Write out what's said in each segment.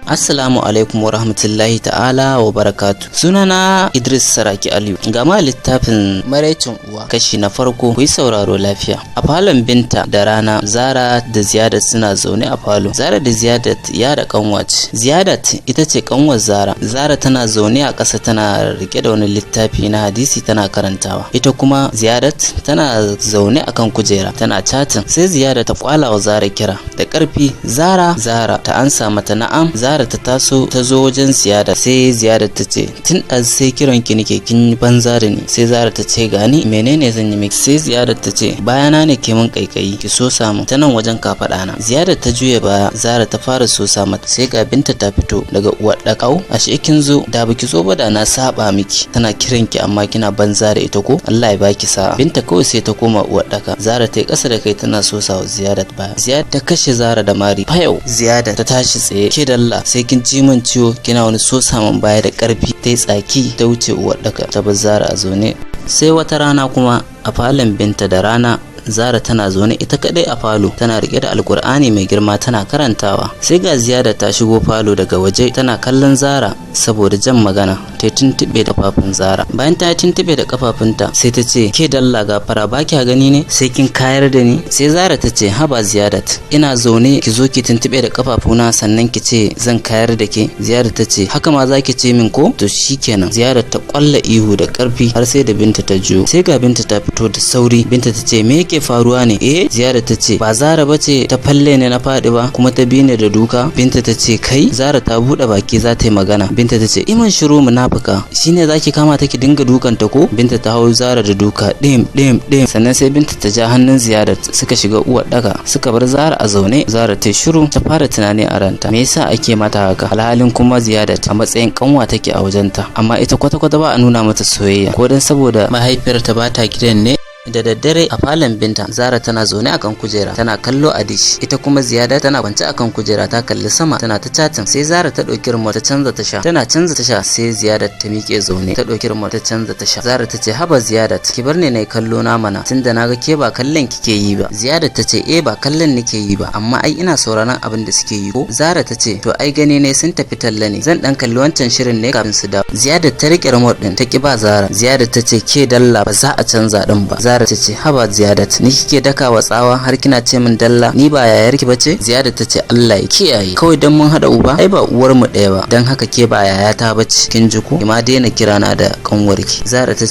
Assalamu alaikum wa rahmatullahi ta'ala wa barakatu. Sunana Idris Saraki Aliyu. Ga ma littafin Maraicin Uwa kashi na farko, ku yi sauraro lafiya. A falon Binta da rana, Zara da Ziyadat suna zaune a falo. Zara da Ziyadat ya da kanwa ce. Ziyadat ita ce kanwar Zara. Zara tana zaune a ƙasa tana rike da wani littafi na hadisi tana karantawa. Ita kuma Ziyadat tana zaune akan kujera tana chatin. Sai Ziyadat ta kwala wa Zara kira da ƙarfi, "Zara, Zara." Ta ansa mata, "Na'am." Zara ta taso ta zo wajen Ziyada. Sai Ziyada ta ce, "Tun ɗazu sai kiran ki nake, kin yi banza da ni." Sai Zara ta ce, "Gani, menene zan yi miki?" Sai Ziyada ta ce, "Bayana ne ke mun kaikayi, ki so samu ta nan wajen kafaɗa na." Ziyada ta juya baya, Zara ta fara sosa mata. Sai ga Binta ta fito daga uwar ɗakau. "Ashe kin zo? Da baki zo ba da na saba miki. Tana kiran ki amma kina banza da ita ko? Allah ya baki sa'a." Binta kawai sai ta koma uwar ɗaka. Zara ta yi ƙasa da kai tana sosa wa Ziyada baya. Ziyada ta kashe Zara da mari fayau. Ziyada ta tashi tsaye, "Ke dalla, sai kin ji min ciwo kina wani so samun baya da karfi." Ta yi tsaki ta wuce uwar daka ta bar Zara a zaune. Sai wata rana kuma a falon Binta da rana, Zara tana zaune ita kadai a falo tana rike da Alkur'ani mai girma tana karantawa. Sai ga Ziyada ta shigo falo daga waje tana kallon Zara. Saboda jan magana, ta tuntube da kafafun Zara. Bayan ta tuntube da kafafunta, sai ta ce, "Ke dalla gafara, ba kya gani ne? Sai kin kayar da ni." Sai Zara ta ce, "Haba Ziyadat, ina zaune ki zo ki tuntube da kafafuna sannan ki ce zan kayar da ke?" Ziyada ta ce, "Haka ma za ki ce min ko? To shikenan." Ziyada ta kwalla ihu da karfi har sai da Binta ta juyo. Sai ga Binta ta fito da sauri. Binta ta ce, "Me yake faruwa ne?" "Eh," Ziyara ta ce, "ba Zara bace ta falle ne na faɗi ba kuma ta bi ni da duka?" Binta ta ce, "Kai." Zara ta buɗe baki za ta yi magana. Binta ta ce, "Iman shiru munafuka, shine zaki kama ta ki dinga dukan ta ko?" Binta ta hau Zara da duka, dim dim dim. Sannan sai Binta ta ja hannun Ziyara suka shiga uwar daka suka bar Zara a zaune. Zara ta shiru ta fara tunani a ranta, me yasa ake mata haka, alhalin kuma Ziyara a matsayin kanwa take a wajenta, amma ita kwata-kwata ba a nuna mata soyayya? Ko dan saboda mahaifiyarta ba ta gidan ne? Da daddare a falon Binta, Zara tana zaune akan kujera tana kallo a dish. Ita kuma Ziyada tana kwance akan kujera ta kalli sama tana ta chatting. Sai Zara ta ɗauki remote ta canza tasha. Tana canza tasha, sai Ziyada ta miƙe zaune ta ɗauki remote ta canza tasha. Zara ta ce, "Haba Ziyada, ki bar ni nayi kallo na mana, tunda naga ke ba kallon kike yi ba." Ziyada ta ce, "Eh, ba kallon nake yi ba, amma ai ina sauraron abin da suke yi ko?" Zara ta ce, "To ai gani ne sun tafi talla ne, zan dan kalli wancan shirin ne kafin su dawo." Ziyada ta rike remote din ta ki ba Zara. Ziyada ta ce, "Ke dalla, ba za a canza din ba." Zara ta ce, "Haba Ziyadat, ni kike daka wa tsawa har kina ce min dalla? Ni ba yayarki bace?" Ziyadat ta ce, "Allah ya kiyaye, kawai dan mun hada uba ai ba uwar mu ɗaya ba, dan haka ke ba yayata bace, kin ji ko? Ki ma daina kirana da kanwarki." Zara ta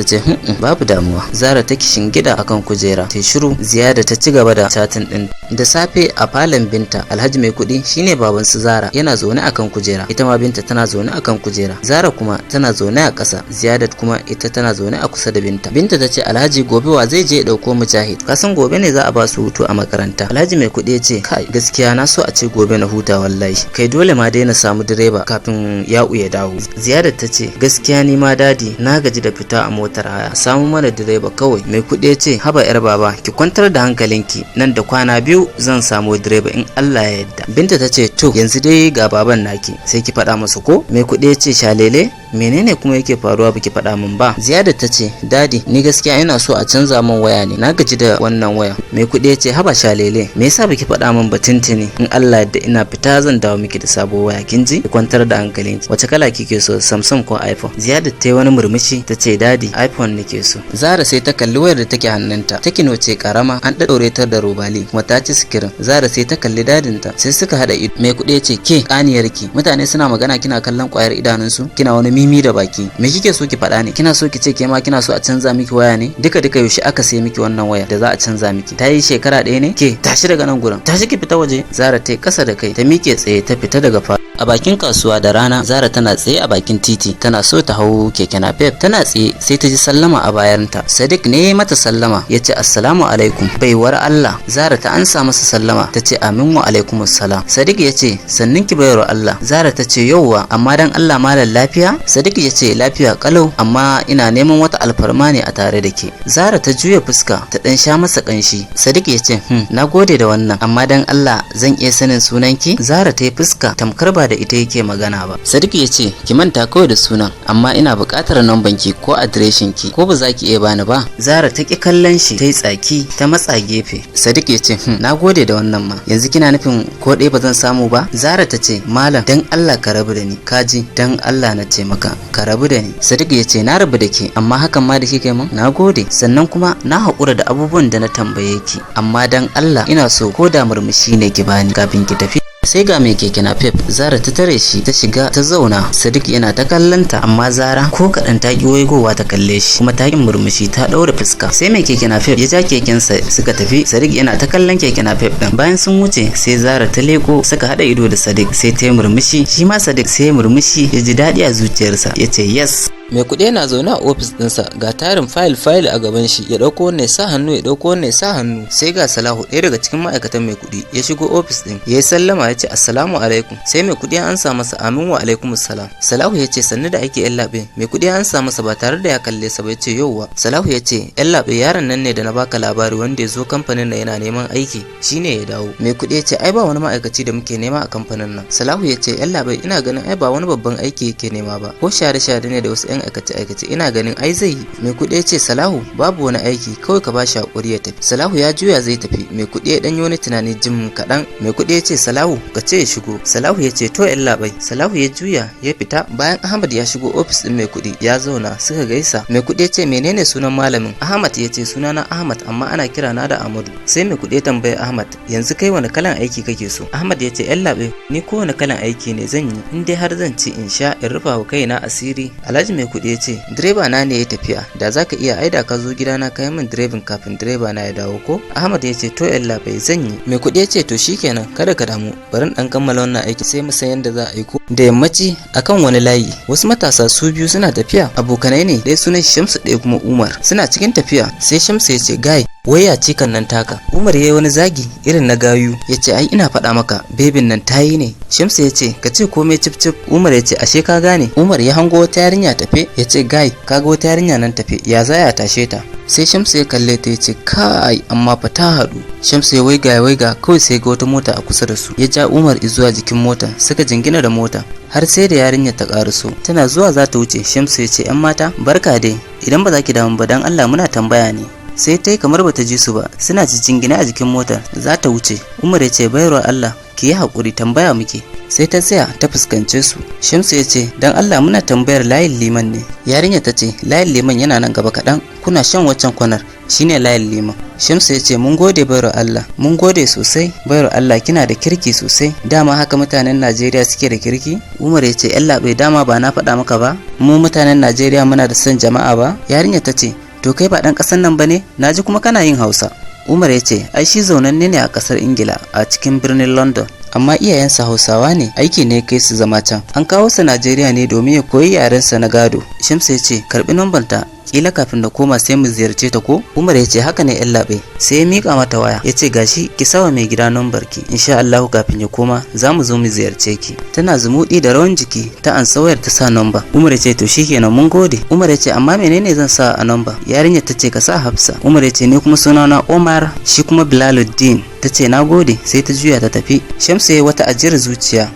ce, "Babu damuwa." Zara ta gida akan kujera ta shiru. Ziyada ta ci gaba da chatting din. Da safe a falon Binta, Alhaji Mai Kuɗi, shine baban su Zara, yana zaune akan kujera. Ita ma Binta tana zaune akan kujera. Zara kuma tana zaune a ƙasa. Ziyadat kuma ita tana zaune a kusa da Binta. Binta ta ce, "Alhaji, gobe wa zai je ya dauko Mujahid? Kasan gobe ne za a ba su hutu a makaranta." Alhaji Mai Kuɗi ya ce, "Kai, gaskiya na so a ce gobe na huta wallahi. Kai, dole ma dai na samu direba kafin Ya'u ya dawo." Ziyadat ta ce, "Gaskiya ni ma daddy, na gaji da fita a motar haya, samu mana direba kawai." Mai Kuɗi ya ce, "Haba yar baba, ki kwantar da hankalinki, nan da kwana 2 zan samu direba in Allah ya yarda." Binta ta ce, "To yanzu dai ga baban naki, sai ki faɗa masa ko?" Mai Kuɗi ya ce, "Shalele, menene kuma yake faruwa baki faɗa min ba?" Ziyada ta ce, "Daddy, ni gaskiya ina so a canza min waya ne, na gaji da wannan waya." Mai Kuɗi ya ce, "Haba shalele, me yasa baki faɗa min ba tuntuni? In Allah yadda ina fita zan dawo miki da sabuwar waya, kin ji? Ki kwantar da hankalinki. Wace kala kike so, Samsung ko iPhone?" Ziyada ta yi wani murmushi ta ce, "Daddy, iPhone nake so." Zara sai ta kalli wayar da take hannunta. Tecno ce karama, an ɗaɗɗaure ta da robali kuma ta ci screen. Zara sai ta kalli daddynta, sai suka haɗa ido. Mai Kuɗi ya ce, "Ke ƙaniyarki, mutane suna magana kina kallon ƙwayar idanunsu, kina wani mimi da baki. Me kike so ki faɗa ne? Kina so ki ce ke ma kina so a canza miki waya ne? Duka duka yaushe aka sai miki wannan waya da za a canza miki? Ta yi shekara 1 ne? Ke, tashi daga nan gurin, tashi ki fita waje." Zara ta yi ƙasa da kai ta miƙe tsaye ta fita daga fa. A bakin kasuwa da rana, Zara tana tsaye a bakin titi tana so ta hau keke napep. Tana tsaye sai ta ji sallama a bayanta. Sadiq ne mata sallama, ya ce, "Assalamu alaikum, baiwar Allah." Zara ta ansa masa sallama, ta ce, "Amin, wa alaikum assalam." Sadiq ya ce, "Sannin ki, baiwar Allah." Zara ta ce, "Yauwa, amma dan Allah malam, lafiya?" Sadiq ya ce, "Lafiya kalau, amma ina neman wata alfarma ne a tare da ke." Zara ta juya fuska ta dan sha masa kanshi. Sadiq ya ce, Na gode da wannan, amma dan Allah zan iya sanin sunanki?" Zara ta yi fuska tamkar ba da ita yake magana ba. Sadiq ya ce, "Ki manta kawai da sunan, amma ina buƙatar namban ki ko adireshin ki, ko ba za ki iya bani ba?" Zara ta ki kallon shi, ta yi tsaki ta matsa gefe. Sadiq ya ce, Na gode da wannan ma. Yanzu kina nufin ko ɗaya ba zan samu ba?" Zara ta ce, "Malam, dan Allah ka rabu da ni. Kaji, dan Allah na ce maka ka rabu da ni." Sadiq ya ce, "Na rabu da ke, amma hakan ma da kika yi min, na gode. Sannan kuma na haƙura da abubuwan da na tambaye ki, amma dan Allah ina so ko da murmushi ne ki bani kafin ki tafi." Sai ga mai keke napep. Zara ta tare shi, ta shiga ta zauna. Sadiq yana ta kallanta, amma Zara ko kaɗan ta ki waigowa ta kalle shi, kuma ta ki murmushi, ta ɗaure fuska. Sai mai keke napep ya ja kekensa suka tafi. Sadiq yana ta kallon keke napep ɗin. Bayan sun wuce, sai Zara ta leko, suka haɗa ido da Sadiq, sai ta yi murmushi. Shi ma Sadiq sai ya murmushi, ya ji daɗi a zuciyarsa, ya ce, "Yes." Mai kuɗi yana zaune a ofis ɗinsa, ga tarin fayil-fayil a gaban shi, ya ɗauko wannan ya sa hannu, ya ɗauko wannan ya sa hannu. Sai ga Salahu, ɗaya daga cikin ma'aikatan mai kuɗi, ya shigo ofis ɗin, ya yi sallama, ya ce, "Assalamu alaikum." Sai mai kuɗi ya ansa masa, "Amin, wa alaikum salam." Salahu ya ce, "Sannu da aiki, yallaɓai." Mai kuɗi ya ansa masa ba tare da ya kalle sa ba, ya ce, "Yauwa." Salahu ya ce, "Yallaɓai, yaron nan ne da na baka labari wanda ya zo kamfanin nan yana neman aiki, shine ya dawo." Mai kuɗi ya ce, "Ai ba wani ma'aikaci da muke nema a kamfanin nan." Salahu ya ce, "Yallaɓai, ina ganin ai ba wani babban aiki yake nema ba, ko share-share ne da wasu 'yan aikace-aikace, ina ganin ai zai yi." Mai kuɗi ya ce, "Salahu, babu wani aiki, kawai ka bashi hakuri ya tafi." Salahu ya juya zai tafi, mai kuɗi ya ɗanyi wani tunani jim kaɗan. Mai kuɗi ya ce, "Salahu, ka ce ya shigo." Salahu ya ce, "To, yallaɓai." Salahu ya juya ya fita. Bayan Ahmad ya shigo ofis ɗin mai kuɗi ya zauna, suka gaisa. Mai kuɗi ya ce, "Menene sunan malamin?" Ahmad ya ce, "Sunana Ahmad, amma ana kira na da Ahmadu." Sai mai kuɗi ya tambayi Ahmad, "Yanzu kai wani kalan aiki kake so?" Ahmad ya ce, "Yallaɓai, ni kowane kalan aiki ne zan yi, in dai har zan ci, in sha, in rufa wa kaina asiri." Alhaji mai kuɗi ya ce, "Direba na ne ya tafiya, da zaka iya aida ka zo gidana ka yi min direbin kafin direba na ya dawo ko?" Ahmad ya ce, "To, yallaɓai, zan yi." Mai kuɗi ya ce, "To shikenan, kada ka damu, bari in ɗan kammala wannan aiki, sai mu san yadda za a yi ko." Da yammaci, akan wani layi, wasu matasa su biyu suna tafiya. Abokanai ne, ɗaya sunan Shamsu, ɗaya kuma Umar. Suna cikin tafiya sai Shamsu ya ce, "Guy, waya ce kan nan taka?" Umar ya yi wani zagi irin na gayu, ya ce, "Ai ina faɗa maka, bebin nan tayi ne." Shamsu ya ce, "Ka ce komai cif cif." Umar ya ce, "Ashe ka gane." Umar ya hango wata yarinya tafe, ya ce, "Guy, kaga wata yarinya nan tafe, ya za ya tashe ta?" Sai Shamsu ya kalle ta, ya ce, "Kai, amma fa ta haɗu." Shamsu ya waiga, ya waiga, kawai sai ga wata mota a kusa da su. Ya ja Umar zuwa jikin mota, suka jingina da mota har sai da yarinyar ta ƙaraso. Tana zuwa za ta wuce, Shamsu ya ce, "Yan mata, barka dai. Idan ba za ki damu ba, dan Allah muna tambaya ne." Sai ta yi kamar bata ji su ba, suna jingine a jikin motar za ta wuce. Umar ya ce, "Bayarwa Allah, ki yi haƙuri, tambaya muke." Sai ta tsaya ta fuskance su. Shamsu ya ce, "Don Allah muna tambayar layin Liman ne." Yarinya ta ce, "Layin Liman yana nan gaba kaɗan, kuna shan waccan kwanar, shine layin Liman." Shamsu ya ce, "Mun gode, bayar Allah, mun gode sosai. Bayar Allah, kina da kirki sosai. Dama haka mutanen Najeriya suke da kirki." Umar ya ce, "Yallaɓai, dama ba na faɗa maka ba, mu mutanen Najeriya muna da son jama'a ba?" Yarinya ta ce, "To, kai ba ɗan ƙasar nan ba ne? Na ji kuma kana yin Hausa." Umar ya ce, "Ai shi zaunanne ne a ƙasar Ingila, a cikin birnin London, amma iyayensa Hausawa ne, aiki ne kai su zama can. An kawo sa Najeriya ne domin ya koyi yarensa na gado." Shamsu ya ce, "Karbi namban ta, kila kafin da koma sai mu ziyarce ta ko?" Umar ya ce, "Haka ne, yallaɓai." Sai ya mika mata waya, ya ce, "Gashi, ki sawa mai gida nambar ki. Insha Allah kafin ya koma za mu zo mu ziyarce ki." Tana zumuɗi da rawan jiki ta ansa wayar ta sa namba. Umar ya ce, "To shikenan, mun gode." Umar ya ce, "Amma menene zan sa a namba?" Yarinyar ta ce, "Ka sa Hafsa." Umar ya ce, "Ni kuma sunana Umar, shi kuma Bilaluddin." Ta ce, "Na gode." Sai ta juya ta tafi. Shamsu ya wata ajiyar zuciya,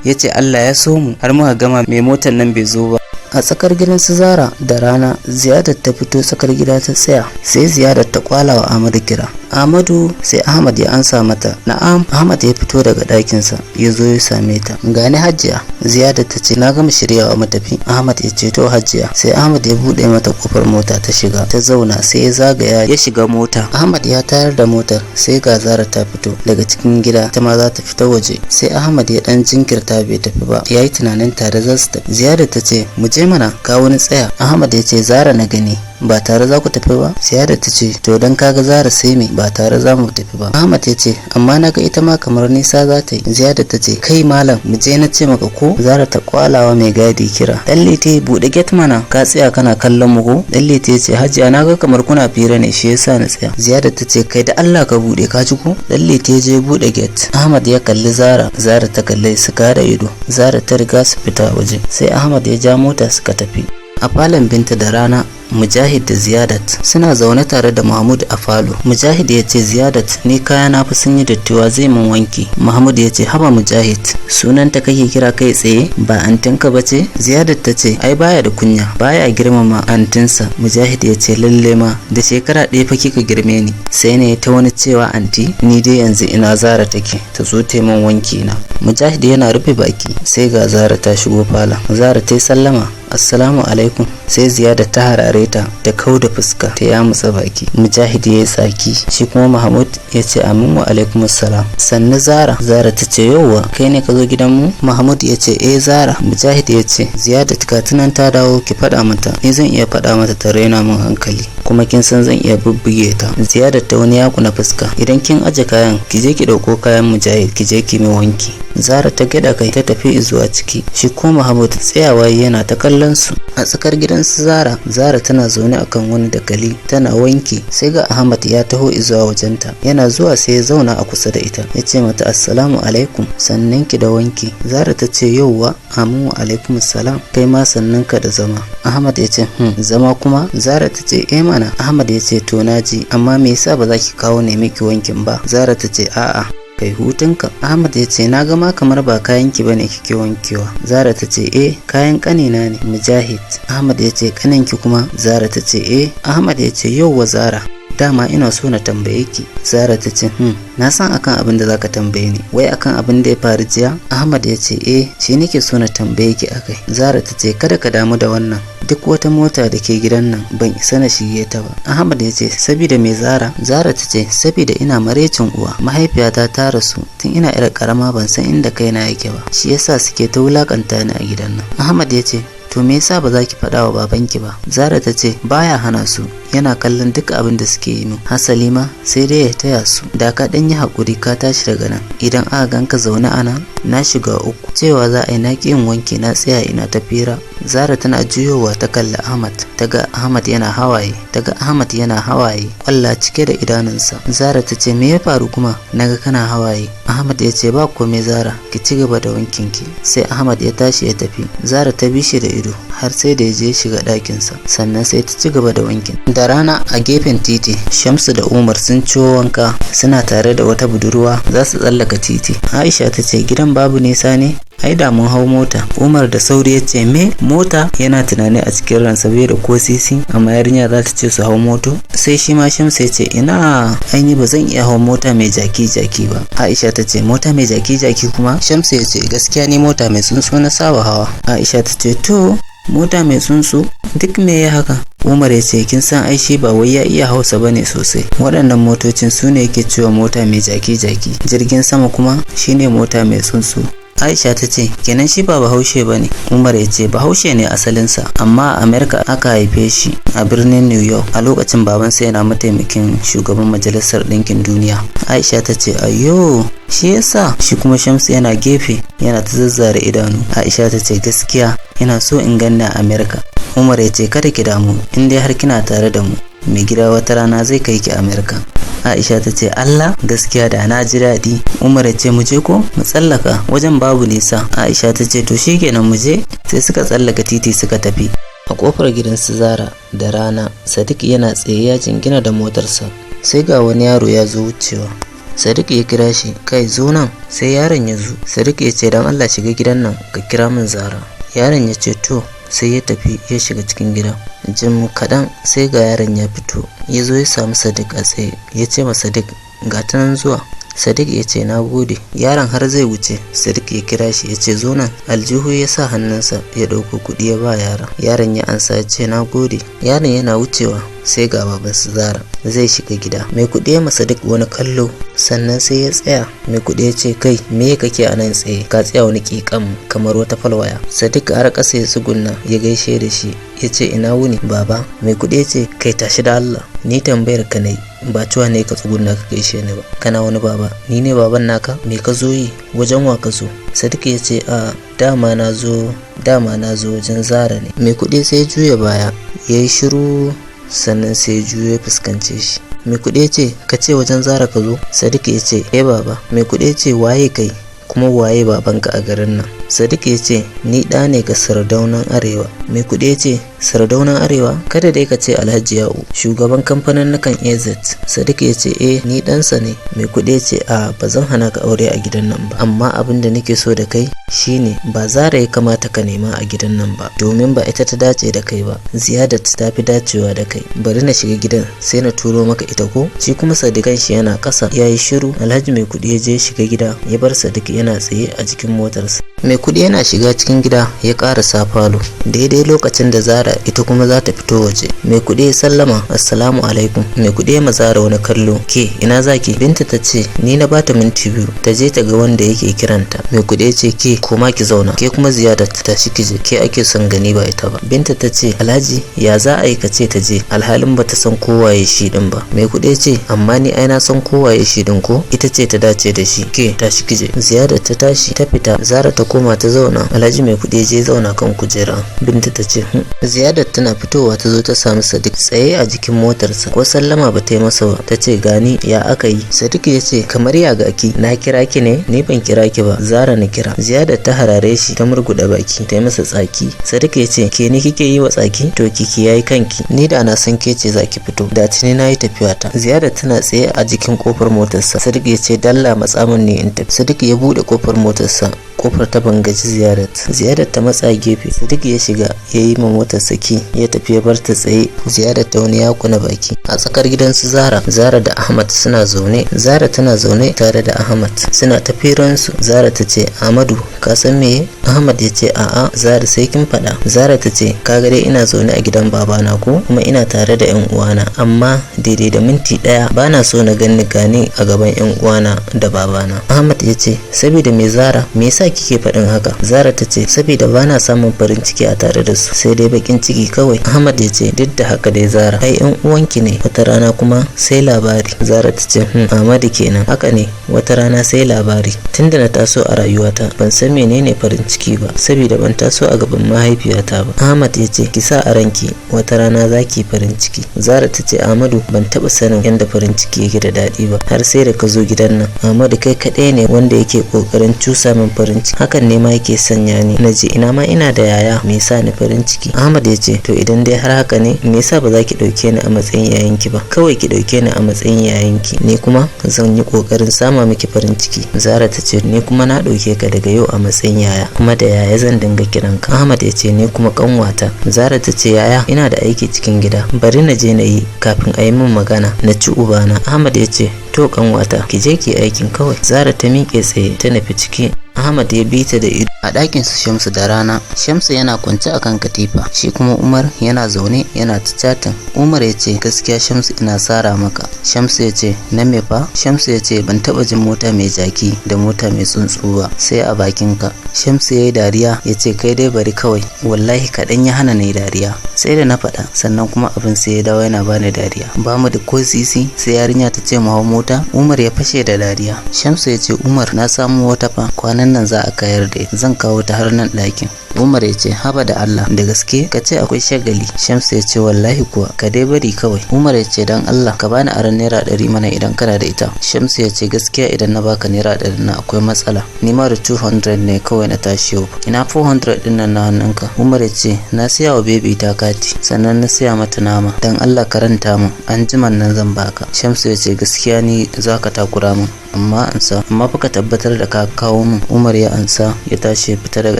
ya ce, "Allah ya so mu, har muka gama mai motar nan bai zo ba." A tsakar gidan su Zara da rana, Ziyarar ta fito tsakar gida ta tsaya. Sai Ziyarar ta kwala wa Ahmadu kira, "Ahmadu!" Sai Ahmad ya ansa mata, "Na'am." Ahmad ya fito daga ɗakinsa ya zo ya same ta. "Gani, Hajiya." Ziyarar ta ce, "Na gama shiryawa, mu tafi." Ahmad ya ce, "To, Hajiya." Sai Ahmad ya buɗe mata kofar mota, ta shiga ta zauna, sai ya zagaya ya shiga mota. Ahmad ya tayar da motar, sai ga Zara ta fito daga cikin gida, ta ma za ta fita waje. Sai Ahmad ya dan jinkirta bai tafi ba, ya yi tunanin tare za su tafi. Ziyarar ta ce, "Mu je." je mana ka wani tsaya. Ahmad ya ce Zara na gani, ba tare za ku tafi ba? Ziyada ta ce to dan kaga Zara sai me, ba tare za mu tafi ba. Ahmad ya ce amma naga ita ma kamar nisa za ta yi. Ziyada ta ce kai malam mu je na ce maka ko. Zara ta kwalawa mai gadi kira, Ɗanliti buɗe gate mana, ka tsaya kana kallon mu ko? Ɗanliti ya ce hajiya naga kamar kuna fira ne shi yasa na tsaya. Ziyada ta ce kai da Allah ka buɗe ka ji ko. Ɗanliti ya je buɗe gate. Ahmad ya kalli Zara, Zara ta kalle su da ido. Zara ta riga su fita waje, sai Ahmad ya ja mota suka tafi. A falon Binta da rana, Mujahid da Ziyadat suna zaune tare da Mahmud a falo. Mujahid ya ce Ziyadat ni kaya na fi sun yi dattiwa zai mun wanki. Mahmud ya ce haba Mujahid, sunanta kake kira kai tsaye ba antinka ba ce? Ziyadat ta ce ai baya da kunya, baya girmama antinsa. Mujahid ya ce lalle ma da shekara ɗaya fa kika girme ni. Sai ne ta wani cewa anti ni dai yanzu ina Zara take ta zo ta min wanki na. Mujahid yana rufe baki sai ga Zara ta shigo falon. Zara ta yi sallama, assalamu alaikum. Sai Ziyada ta harare ta da kau da fuska ta yamutsa baki. Mujahid ya yi tsaki, shi kuma Mahmud ya ce amin wa alaikum assalam. Sannu Zara. Zara ta ce yauwa kai ne ka zo gidanmu? Mahmud ya ce eh Zara. Mujahid ya ce Ziyada ga tunan ta dawo ki faɗa mata, ni zan iya faɗa mata ta raina min hankali, kuma kin san zan iya bubbuge ta. Ziyada ta wani yakuna fuska, idan kin aje kayan ki je ki ɗauko kayan Mujahid ki je ki mai wanki. Zara ta gyaɗa kai ta tafi zuwa ciki, shi ko Mahmud tsayawa yana ta kallon su. A tsakar gidan su Zara, Zara tana zaune akan wani dakali tana wanki, sai ga Ahmad ya taho zuwa wajenta. Yana zuwa sai ya zauna a kusa da ita, ya ce mata assalamu alaikum, sannan ki da wanki. Zara ta ce yauwa amin wa alaikum salam, kai ma sannan ka da zama. Ahmad ya ce zama kuma? Zara ta ce eh mana. Ahmad ya ce to naji, amma me yasa ba za ki kawo ne miki wankin ba? Zara ta ce a'a kai hutunka. Ahmad ya ce na gama kamar ba kayanki bane kike wankewa. Zara ta ce eh kayan kanina ne Mujahid. Ahmad ya ce kaninki kuma? Zara ta ce eh. Ahmad ya ce yauwa Zara, dama ina so na tambaye ki. Zara ta ce na san akan abin da zaka tambaye ni, wai akan abin da ya faru jiya? Ahmad ya ce eh shi nake so na tambaye ki akai. Zara ta ce kada ka damu da wannan, duk wata mota da ke gidan nan ban isa na shige ta ba. Ahmad ya ce sabida me Zara? Zara ta ce sabida ina marecin uwa, mahaifiyata ta rasu tun ina yar karama, ban san inda kaina yake ba, shi yasa suke ta wulakanta ni a gidan nan. Ahmad ya ce to me yasa ba za ki faɗa wa babanki ba? Zara ta ce baya hana su, yana kallon duk abin da suke yi min, hasali ma sai dai ya taya su. Da ka ɗan yi haƙuri ka tashi daga nan, idan aka ganka zaune a nan na shiga uku, cewa za a yi na ƙi yin wanki na tsaya ina ta fira. Zara tana juyowa ta kalli Ahmad, ta ga Ahmad yana hawaye, ta ga Ahmad yana hawaye, ƙwalla cike da idanunsa. Zara ta ce me ya faru kuma naga kana hawaye? Ahmad ya ce ba komai Zara, ki ci gaba da wankinki. Sai Ahmad ya tashi ya tafi. Zara ta bi shi da ido har sai da ya je shiga ɗakinsa, sannan sai ta ci gaba da wankin. Da rana a gefen titi, Shamsu da Umar sun ciwo wanka, suna tare da wata budurwa za su tsallaka titi. Aisha ta ce gidan babu nisa ne? Ai da mun hau mota. Umar da sauri ya ce me mota? Yana tunani a cikin ransa bai da ko sisi, amma yarinya za ta ce su hau moto. Sai shi ma Shamsu ya ce ina ai ba zan iya hau mota mai jaki jaki ba. Aisha ta ce mota mai jaki jaki kuma? Shamsu ya ce gaskiya ni mota mai tsuntsu na saba hawa. Aisha ta ce to mota mai tsuntsu duk me ya haka? Umar ya ce kin san ai shi ba wai ya iya Hausa bane sosai. Waɗannan motocin su ne yake cewa mota mai jaki jaki, jirgin sama kuma shine mota mai tsuntsu. Aisha ta ce kenan shi ba Bahaushe ba ne. Umar ya ce Bahaushe ne asalinsa, amma a Amerika aka haife shi a birnin New York, a lokacin babansa yana mataimakin shugaban Majalisar Ɗinkin Duniya. Aisha ta ce ayyo shi yasa. Shi kuma Shamsu yana gefe yana ta zazzare idanu. Aisha ta ce gaskiya ina so in ganni a Amerika. Umar ya ce kada ki damu, in dai har kina tare da mu, mai gida wata rana zai kai ki Amerika. Aisha ta ce Allah gaskiya da na ji daɗi. Umar ya ce mu je ko mu tsallaka wajen babu nisa. Aisha ta ce to shikenan mu je. Sai suka tsallaka titi suka tafi. A kofar gidan su Zara da rana, Sadiq yana tsaye ya jingina da motarsa. Sai ga wani yaro ya zo wucewa. Sadiq ya kira shi, kai zo nan. Sai yaron ya zo. Sadiq ya ce dan Allah shiga gidan nan ka kira min Zara. Yaron ya ce to. Sai ya tafi ya shiga cikin gida. Jim kaɗan sai ga yaron ya fito, ya zo ya samu Sadiq a tsaye, ya ce ma Sadiq ga ta nan zuwa. Sadiq ya ce na gode. Yaron har zai wuce, Sadiq ya kira shi ya ce zo nan. Aljihu ya sa hannunsa ya ɗauko kuɗi ya ba yaron. Yaron ya ansa ya ce na gode. Yaron yana wucewa sai ga baban su Zara Zai shiga gida. Mai kuɗi ya masa duk wani kallo, sannan sai ya tsaya. Mai kuɗi ya ce, "Kai, me kake a nan tsaye? Ka tsaya wani ƙiƙam kamar wata falwaya." Sadiq har ƙasa ya tsugunna ya gaishe da shi, ya ce, "Ina wuni, baba?" Mai kuɗi ya ce, "Kai, tashi da Allah, ni tambayar ka nayi, ba cewa ne ka tsugunna ka gaishe ni ba. Kana wani baba, ni ne baban naka? Me ka zo yi? Wajen wa ka zo?" Sadiq ya ce, "A dama na zo wajen Zara ne." Mai kuɗi sai ya juya baya, ya yi shiru, sannan sai ya juyo ya fuskance shi. Mai kuɗi ya ce, "Ka ce wajen Zara ka zo?" Sadiq ya ce, "Eh, baba." Mai kuɗi ya ce, "Waye kai, kuma waye babanka a garin nan?" Sadiq ya ce, "Ni ɗa ne ga Sardaunan Arewa." Mai kuɗi ya ce, "Sardaunan Arewa? Kada dai ka ce Alhaji Ya'u, shugaban kamfanin nukan AZ." Sadiq ya ce, "Eh, ni ɗansa ne." Mai kuɗi ya ce, "A ba zan hana ka aure a gidan nan ba, amma abin da nake so da kai shine ba Zara ya kamata ka nema a gidan nan ba, domin ba ita ta dace da kai ba. Ziyadat ta fi dacewa da kai. Bari na shiga gidan, sai na turo maka ita ko." Shi kuma Sadiq shi yana ƙasa, ya yi shiru. Alhaji Mai kuɗi ya je shiga gida, ya bar Sadiq yana tsaye a jikin motarsa. Mai kuɗi yana shiga cikin gida ya ƙarasa falo daidai lokacin da Zara ita kuma za ta fito waje. Mai kuɗi ya sallama, "Assalamu alaikum." Mai kuɗi ya Zara wani kallo. "Ke, ina zaki?" Binta ta ce, "Ni na bata minti 2 ta je ta ga wanda yake kiranta." Mai kuɗi ya ce, "Ke, koma ki zauna. Ke kuma Ziyada, tashi ki je, ke ake son gani ba ita ba." Binta ta ce, "Alhaji, ya za a yi ka ce ta je alhalin bata san kowaye shi din ba?" Mai kuɗi ya ce, "Amma ni ai na san kowaye shi din, ko ita ce ta dace da shi. Ke, tashi ki je." Ziyada ta tashi ta fita. Zara ta koma ta zauna. Alhaji Mai kuɗi je zauna kan kujera. Binta ta ce, Ziyadat tana fitowa ta zo ta sami Sadiq tsaye a jikin motarsa, ko sallama ba ta yi masa ba. Ta ce, "Gani, ya aka yi?" Sadiq ya ce, "Kamar ya ga ki? Na kira ki ne? Ni ban kira ki ba, Zara na kira." Ziyadat ta harare shi, ta murguɗa baki, ta yi masa tsaki. Sadiq ya ce, "Ke, ni kike yi wa tsaki? To kiki yayi kanki. Ni da na san ke ce zaki fito, da tuni na yi tafiya ta." Ziyadat tana tsaye a jikin kofar motarsa. Sadiq ya ce, "Dalla matsa min ne in tafi." Sadiq ya buɗe kofar motarsa, kofar ta bangaji Ziyarat. Ziyarat ta matsa gefe. Sadiq ya shiga, ya yi ma motar saki, ya tafi ya bar ta tsaye. Ziyarat ta wani yakuna baki. A tsakar gidan su Zara, Zara da Ahmad suna zaune. Zara tana zaune tare da Ahmad, suna tafiransu. Zara ta ce, "Ahmadu, ka san meye?" Ahmad ya ce, "A'a Zara, sai kin faɗa." Zara ta ce, "Ka ga dai ina zaune a gidan babana ko kuma ina tare da yan uwana, amma daidai da minti 1 bana so na ganni gani a gaban yan uwana da babana." Ahmad ya ce, "Saboda me, Zara? Me yasa kike faɗin haka?" Zara ta ce, "Saboda bana samun farin ciki a tare da su, sai dai bakin ciki kawai." Ahmad ya ce, "Duk da haka dai Zara, ai yan uwanki ne, wata rana kuma sai labari." Zara ta ce, Ahmadu kenan, haka ne, wata rana sai labari. Tunda na taso a rayuwata ban san menene farin ciki ba, saboda ban taso a gaban mahaifiyata ba." Ahmad ya ce, "Ki sa a ranki wata rana zaki farin ciki." Zara ta ce, "Ahmadu, ban taɓa sanin yadda farin ciki yake da daɗi ba har sai da ka zo gidan nan. Ahmadu, kai kaɗai ne wanda yake ƙoƙarin cusa min farin ciki. Hakan ne ma yake sanya ni na ji ina ma ina da yaya me yasa ni farin ciki." Ahmad ya ce, "To idan dai har haka ne, me yasa ba za ki ɗauke ni a matsayin yayanki ba? Kawai ki ɗauke ni a matsayin yayanki, ni kuma zan yi ƙoƙarin sama miki farin ciki." Zara ta ce, "Ni kuma na ɗauke ka daga yau a matsayin yaya, kuma da yaya zan dinga kiranka." Ahmad ya ce, "Ni kuma ƙanwata." Zara ta ce, "Yaya, ina da aiki cikin gida, bari na je na yi kafin a yi min magana na ci ubana." Ahmad ya ce, "To ƙanwata, ki je ki aikin kawai." Zara ta miƙe tsaye ta nufi ciki. Ahmad ya bi ta da ido. A ɗakin su Shamsu da rana, Shamsu yana kwance akan katifa, shi kuma Umar yana zaune yana ta chatting. Umar ya ce, "Gaskiya Shamsu, ina sara maka." Shamsu ya ce, "Na me fa?" Shamsu ya ce, "Ban taɓa jin mota mai jaki da mota mai tsuntsu ba sai a bakinka." Shamsu ya yi dariya, ya ce, "Kai dai bari kawai, wallahi kaɗan ya hana na yi dariya. Sai da na faɗa sannan kuma abin sai ya dawo yana bani dariya. Ba mu da ko sisi, sai yarinya ta ce mu hau mota." Umar ya fashe da dariya. Shamsu ya ce, "Umar, na samu wata fa, kwanan nan za a kayar da ita, zan kawo ta har nan ɗakin." Umar ya ce, "Haba da Allah, da gaske? Ka ce akwai shagali." Shamsu ya ce, "Wallahi kuwa, ka dai bari kawai." Umar ya ce, "Dan Allah ka bani aron ₦100 mana idan kana da ita." Shamsu ya ce, "Gaskiya idan na baka ₦100 na akwai matsala, ni ma da 200 ne kawai na tashi yau. Ina 400 din nan na hannunka?" Umar ya ce, "Na siya wa baby ta kati, sannan na siya mata nama. Dan Allah ka ranta min, an jiman nan zan baka." Shamsu ya ce, "Gaskiya ni zaka takura min, amma ansa, amma fa ka tabbatar da ka kawo min." Umar ya ansa, ya tashi ya fita daga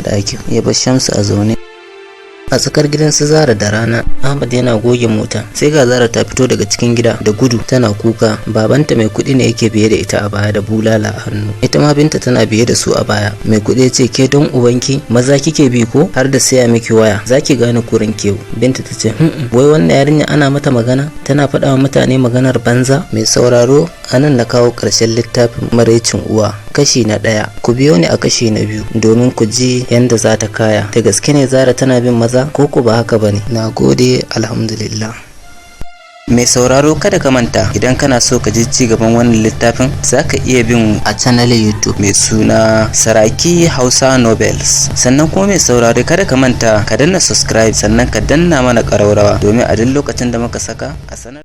ɗakin, ya bar Shamsu a zaune. A tsakar gidan su Zara da rana, Ahmad yana goge mota, sai ga Zara ta fito daga cikin gida da gudu tana kuka. Babanta Mai Kuɗi ne yake biye da ita a baya da bulala a hannu. Ita ma Binta tana biye da su a baya. Mai Kuɗi ya ce, "Ke, don ubanki maza kike bi ko? Har da saya miki waya, zaki gane kurin kewu." Binta ta ce, "Wai wannan yarinya ana mata magana tana faɗa wa mutane maganar banza." Mai sauraro, anan na kawo ƙarshen littafin Maraicin Uwa kashi na ɗaya. Ku biyo ni a kashi na biyu domin ku ji yadda za ta kaya. Da gaske ne Zara tana bin maza ko ku ba haka bane? Na gode, alhamdulillah. Mai sauraro, kada ka manta, idan kana so ka ji ci gaban wannan littafin, za ka iya bin a channel YouTube mai suna Saraki Hausa Novels. Sannan kuma, mai sauraro, kada ka manta ka danna subscribe, sannan ka danna mana ƙaraurawa domin a duk lokacin da muka saka a sanar.